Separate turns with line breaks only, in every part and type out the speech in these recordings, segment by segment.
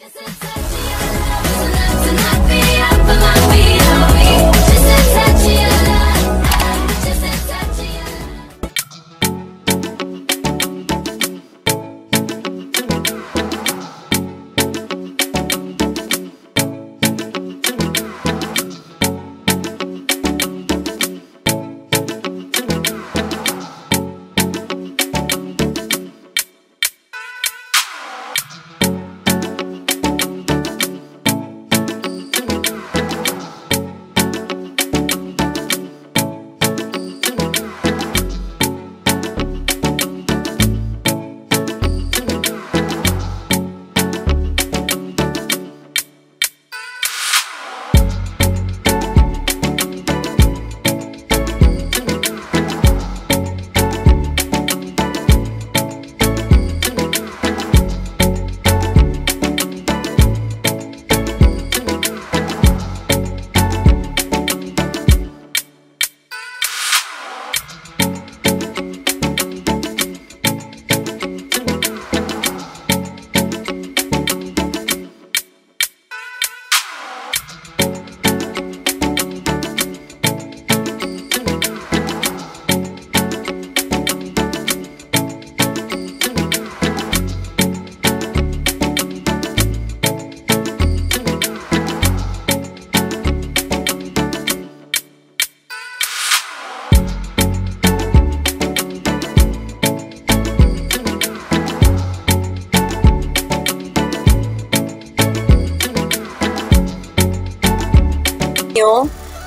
Just a touch of your love is enough to knock me up on my feet. I'm weak. Just a touch of your love. Just a touch of your love.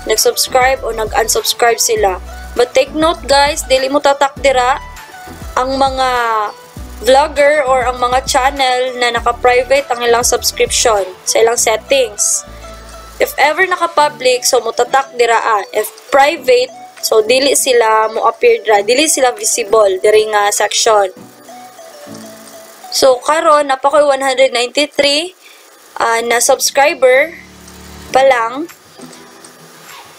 Nag-subscribe o nag-unsubscribe sila. But take note guys, dili mo tatak dira ang mga vlogger or ang mga channel na naka-private ang ilang subscription sa ilang settings. If ever naka-public, so mutatak dira ah. If private, so dili sila mo appear dira, dili sila visible diri nga section. So karon naa pa koy 193 na subscriber pa lang.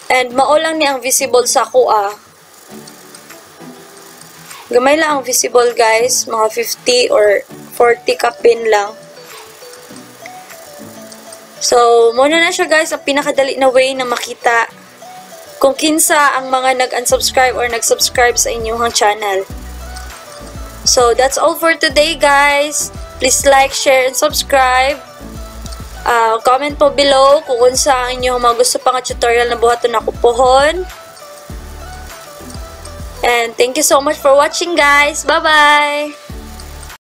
And mao lang ni ang visible sa ako ah. Gamay lang ang visible guys, mga 50 or 40 kapin lang. So, muna na siya guys, ang pinakadali na way na makita kung kinsa ang mga nag-unsubscribe or nag-subscribe sa inyong channel. So, that's all for today guys. Please like, share, and subscribe. Comment po below kung unsa ang inyong mga gusto pa nga tutorial na buhaton nako pohon. And thank you so much for watching guys. Bye-bye!